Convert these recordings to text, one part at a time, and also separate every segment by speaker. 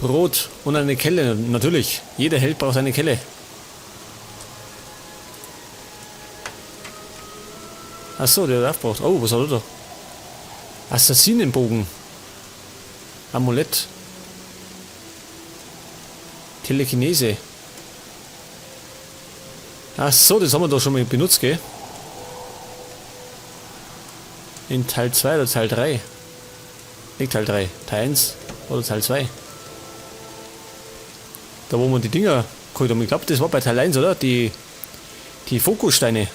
Speaker 1: Brot und eine Kelle, natürlich. Jeder Held braucht eine Kelle. Achso, der hat aufgebraucht. Oh, was hat er da? Assassinenbogen. Amulett. Telekinese. Ach so, das haben wir doch schon mal benutzt, gell? In Teil 2 oder Teil 3. Nicht Teil 3, Teil 1 oder Teil 2. Da wo wir die Dinger geholt haben. Ich glaub, das war bei Teil 1, oder? Die Fokussteine.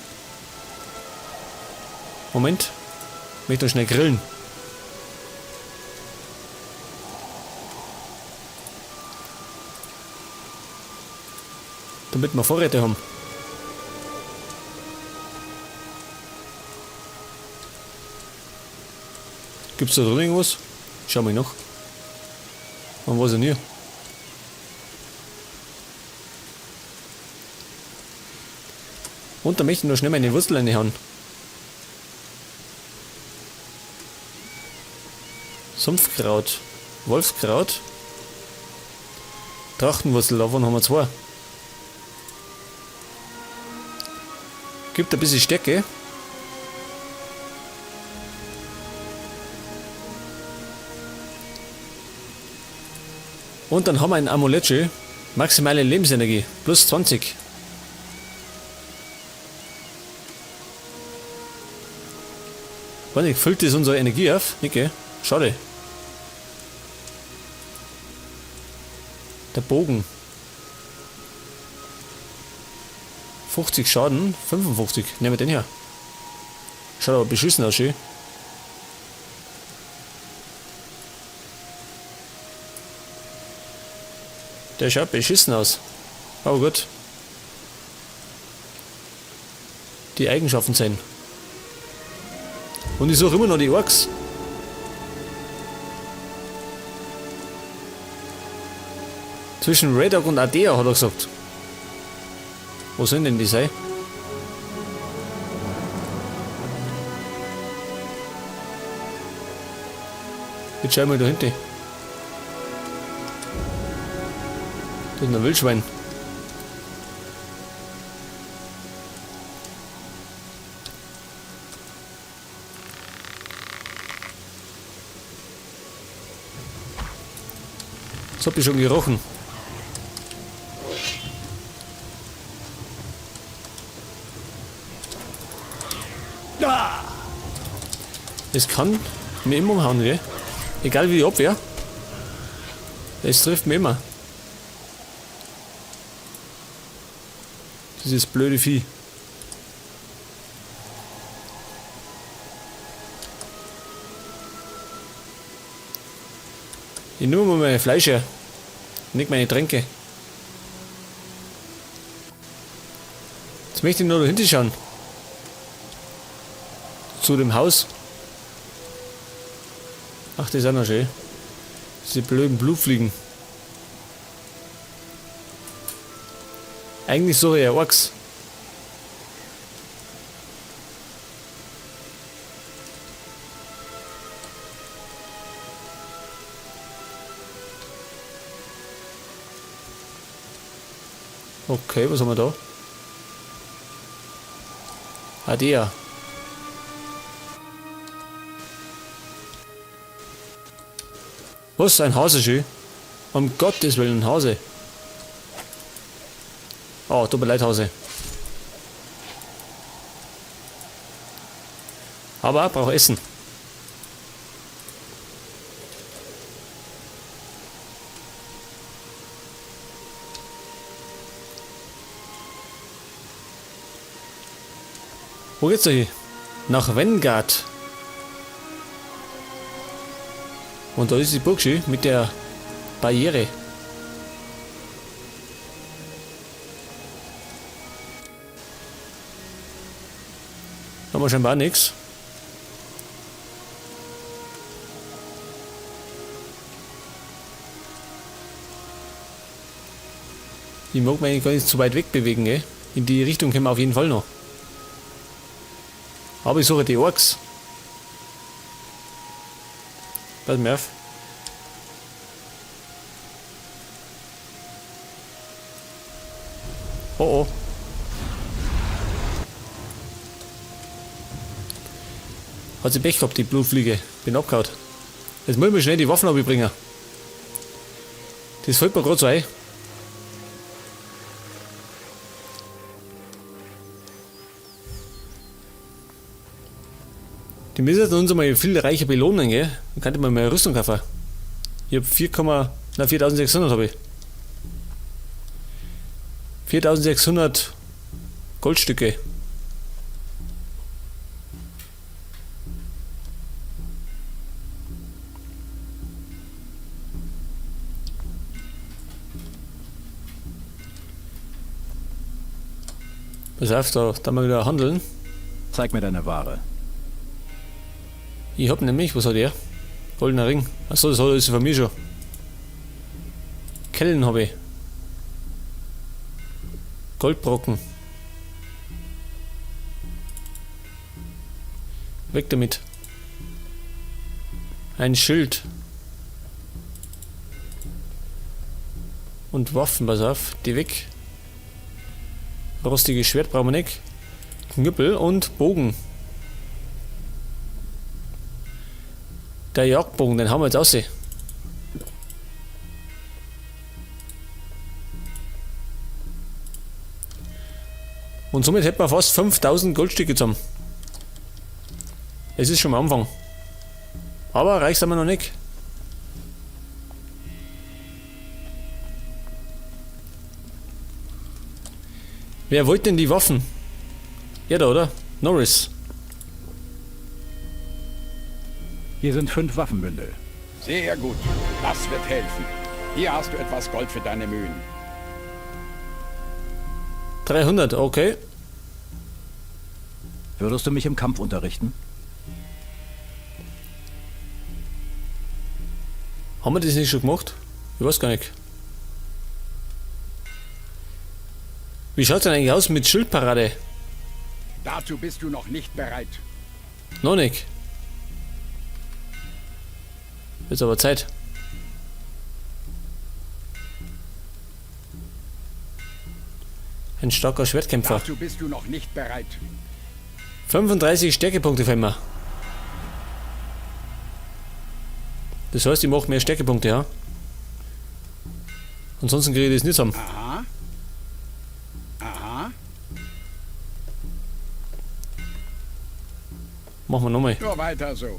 Speaker 1: Moment. Ich möchte noch schnell grillen. Damit wir Vorräte haben. Gibt's da drin irgendwas? Schau mal nach. Man weiß ja nie. Und da möchte ich noch schnell meine Wurzel reinhauen. Sumpfkraut. Wolfskraut. Trachtenwurzel, davon haben wir 2. Gibt ein bisschen Stärke. Und dann haben wir ein Amulett schon. Maximale Lebensenergie. Plus 20. Weiß nicht, füllt das unsere Energie auf? Nicht, gell? Schade. Der Bogen. 50 Schaden, 55. Nehmen wir den her. Schaut aber beschissen aus, schön. Der schaut beschissen aus. Aber gut. Die Eigenschaften sein. Und ich suche immer noch die Orks. Zwischen Reddock und Ardea, hat er gesagt. Wo sind denn die sei? Jetzt schau mal da hinten. Das ist ein Wildschwein. Das hab ich schon gerochen. Ah! Es kann mir immer umhauen, gell? Egal wie ich abwehr. Es trifft mich immer. Dieses blöde Vieh. Ich nehme mal mein Fleisch her. Nicht meine Tränke. Jetzt möchte ich nur da hinten schauen. Zu dem Haus. Ach, das ist auch noch schön. Diese blöden Blutfliegen. Eigentlich suche ich ja Orks. Okay, was haben wir da? Ah, der. Was? Ein Hase schön? Um Gottes Willen, ein Hase. Oh, tut mir leid, Hase. Aber brauche Essen. Wo geht's da hin? Nach Vengard. Und da ist die Burg schön mit der Barriere. Haben wir scheinbar nix. Ich mag mich eigentlich gar nicht zu weit weg bewegen, gell? In die Richtung können wir auf jeden Fall noch. Aber ich suche die Orks. Pass mir auf. Oh oh. Hat sie Pech gehabt, die Blutfliege. Bin abgehauen. Jetzt muss ich mir schnell die Waffen abbringen. Das fällt mir gerade so ein. Die müssen uns einmal viel reicher belohnen, gell? Dann könnte man mehr Rüstung kaufen. Ich hab 4600 habe ich. 4600 Goldstücke. Pass auf, da mal wieder handeln.
Speaker 2: Zeig mir deine Ware.
Speaker 1: Ich hab nämlich, was hat er? Goldener Ring. Achso, das hat er von mir schon. Kellen hab ich. Goldbrocken. Weg damit. Ein Schild. Und Waffen, pass auf, die weg. Rostiges Schwert brauchen wir nicht. Knüppel und Bogen. Der Jagdbogen, den haben wir jetzt aussehen. Und somit hätten wir fast 5000 Goldstücke zusammen. Es ist schon am Anfang. Aber reich sind wir noch nicht. Wer wollte denn die Waffen? Ja, da, oder? Norris.
Speaker 2: Hier sind 5 Waffenbündel.
Speaker 3: Sehr gut. Das wird helfen. Hier hast du etwas Gold für deine Mühen.
Speaker 1: 300, okay.
Speaker 2: Würdest du mich im Kampf unterrichten?
Speaker 1: Haben wir das nicht schon gemacht? Ich weiß gar nicht. Wie schaut's denn eigentlich aus mit Schildparade?
Speaker 3: Dazu bist du noch nicht bereit.
Speaker 1: Noch nicht. Jetzt aber Zeit. Ein starker Schwertkämpfer.
Speaker 3: Dazu bist du noch nicht bereit.
Speaker 1: 35 Stärkepunkte fehlen mir. Das heißt, ich mache mehr Stärkepunkte, ja? Ansonsten kriege ich das nicht zusammen.
Speaker 3: Aha. Aha.
Speaker 1: Machen wir nochmal.
Speaker 3: Nur weiter so.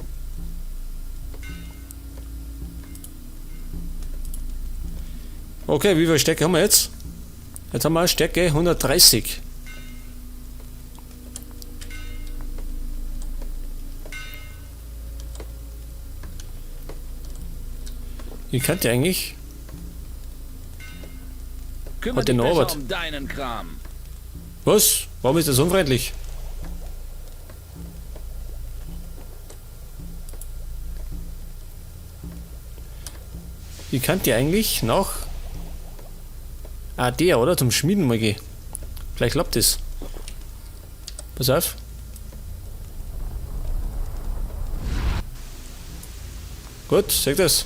Speaker 1: Okay, wie viel Stärke haben wir jetzt? Jetzt haben wir Stärke 130. Ich könnte eigentlich.
Speaker 4: Kümmere
Speaker 1: Hat der
Speaker 4: dich besser
Speaker 1: Norbert.
Speaker 4: um deinen Kram.
Speaker 1: Was? Warum ist das unfreundlich? Ich könnte eigentlich nach der, oder? Zum Schmieden mal gehen. Vielleicht klappt das. Pass auf. Gut, sag das.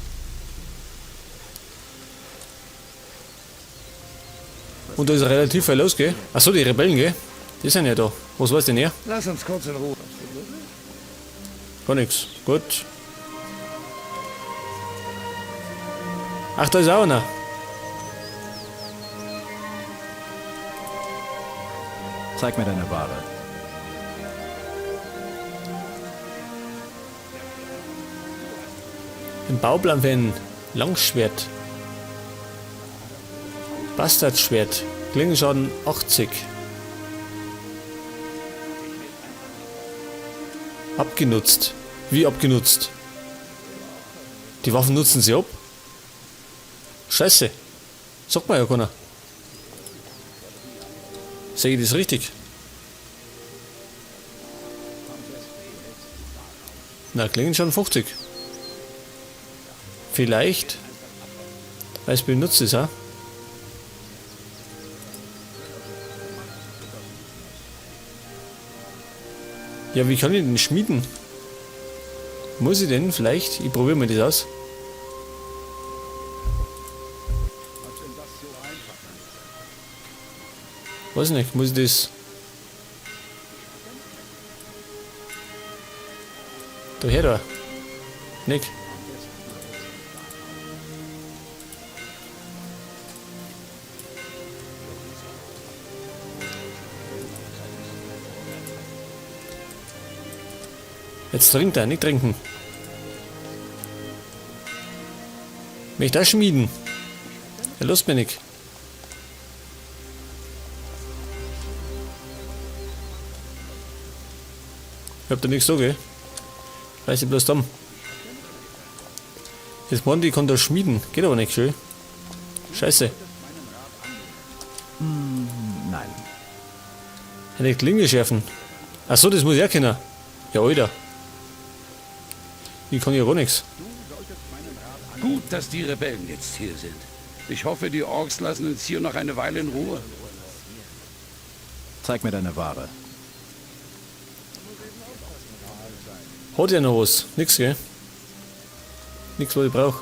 Speaker 1: Und da ist relativ viel los, gell? Achso, die Rebellen, gell? Die sind ja da. Was weiß denn er?
Speaker 5: Lass uns kurz in Ruhe.
Speaker 1: Gar nichts. Gut. Ach, da ist auch einer.
Speaker 2: Zeig mir deine Ware.
Speaker 1: Ein Bauplan für ein Langschwert. Bastardschwert. Klingenschaden 80. Abgenutzt. Wie abgenutzt? Die Waffen nutzen sie ab? Scheiße. Sagt mir ja keiner. Sehe ich das richtig? Na, Klingenschaden 50. Vielleicht, weil es benutzt ist, ha? Ja, wie kann ich denn schmieden? Muss ich denn vielleicht? Ich probiere mal das aus. Weiß nicht, muss ich das... Daher da. Nick. Jetzt trinkt er, nicht trinken. Möchte auch schmieden. Er lässt mich nicht. Ich hab da nichts so, gell? Weiß ich bloß dumm. Jetzt meinen die, kann da schmieden. Geht aber nicht, schön. Scheiße.
Speaker 2: Nein.
Speaker 1: Eine Klinge schärfen. Ach so, das muss ich auch können. Ja, Alter. Ich kann ja gar nichts.
Speaker 3: Gut, dass die Rebellen jetzt hier sind. Ich hoffe, die Orks lassen uns hier noch eine Weile in Ruhe.
Speaker 2: Zeig mir deine Ware.
Speaker 1: Hat ja noch was. Nix, gell? Nix, was ich brauch.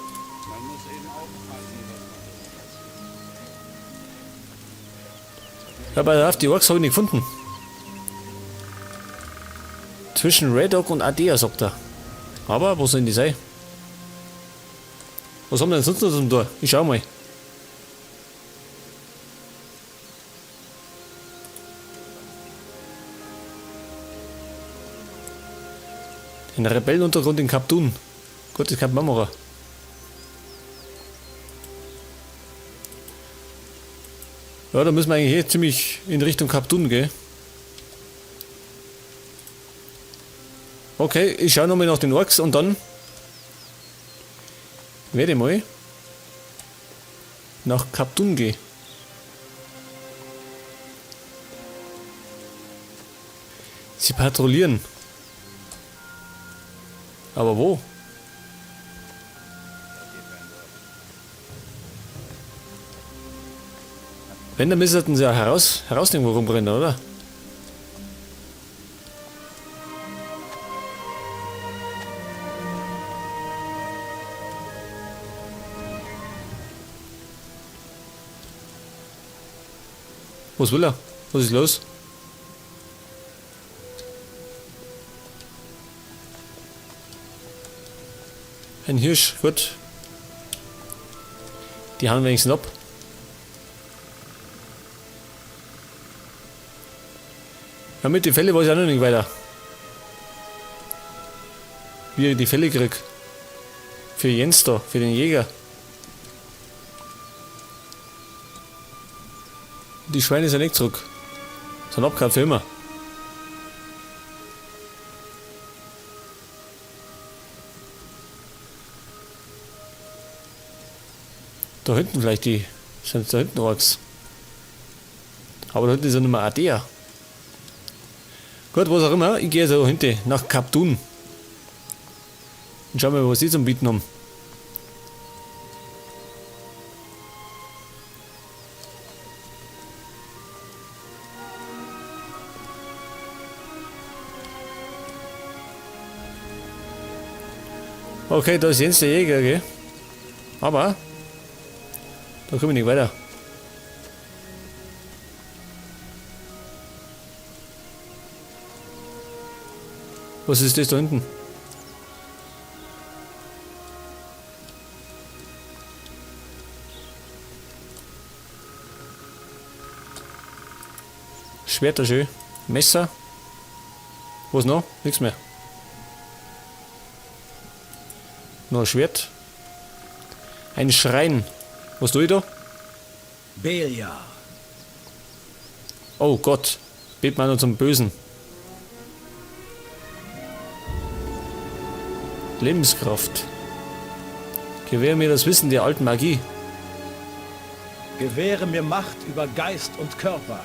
Speaker 1: Ja, aber auf die Orks habe ich nicht gefunden. Zwischen Red Dog und Ardea, sagt er. Aber wo sollen die sein? Was haben wir denn sonst noch zum Tor? Ich schau mal. Den Rebellenuntergrund in Kaptun. Gut, das kann man machen. Ja, da müssen wir eigentlich eh ziemlich in Richtung Kaptun gehen. Okay, ich schau nochmal nach den Orks und dann werde ich mal nach Kaptun gehen. Sie patrouillieren. Aber wo? Wenn, dann müssten sie ja herausnehmen, wo rumrennen, oder? Was will er? Was ist los? Ein Hirsch, gut. Die haben wenigstens ab. Ja, mit den Fälle weiß ich auch noch nicht weiter. Wie ich die Fälle krieg. Für Jens da, für den Jäger. Die Schweine sind nicht zurück. Sind abgehauen für immer. Da hinten vielleicht die. Sind da hinten Orks. Aber da hinten ist ja nicht mehr Ardea. Gut, was auch immer, ich gehe jetzt da hinten nach Kaptun. Und schau mal, was die zum Bieten haben. Okay, da ist Jens der Jäger, gell? Aber da komme ich nicht weiter. Was ist das da hinten? Schwerter schön. Messer. Was noch? Nix mehr. Noch ein Schwert. Ein Schrein. Was tue ich da?
Speaker 2: Belia.
Speaker 1: Oh Gott. Bet mal noch zum Bösen. Lebenskraft. Gewähre mir das Wissen der alten Magie.
Speaker 2: Gewähre mir Macht über Geist und Körper.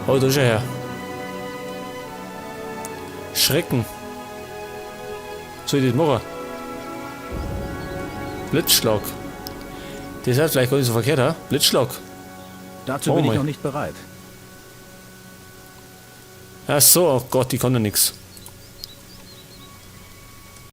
Speaker 1: Oh, da ist er her. Schrecken. Soll ich das machen? Blitzschlag. Das ist vielleicht gar nicht so verkehrt, ha? Blitzschlag.
Speaker 2: Dazu
Speaker 1: Oh
Speaker 2: bin ich
Speaker 1: mein.
Speaker 2: noch nicht bereit.
Speaker 1: Ach so, oh Gott, die kann ja nix.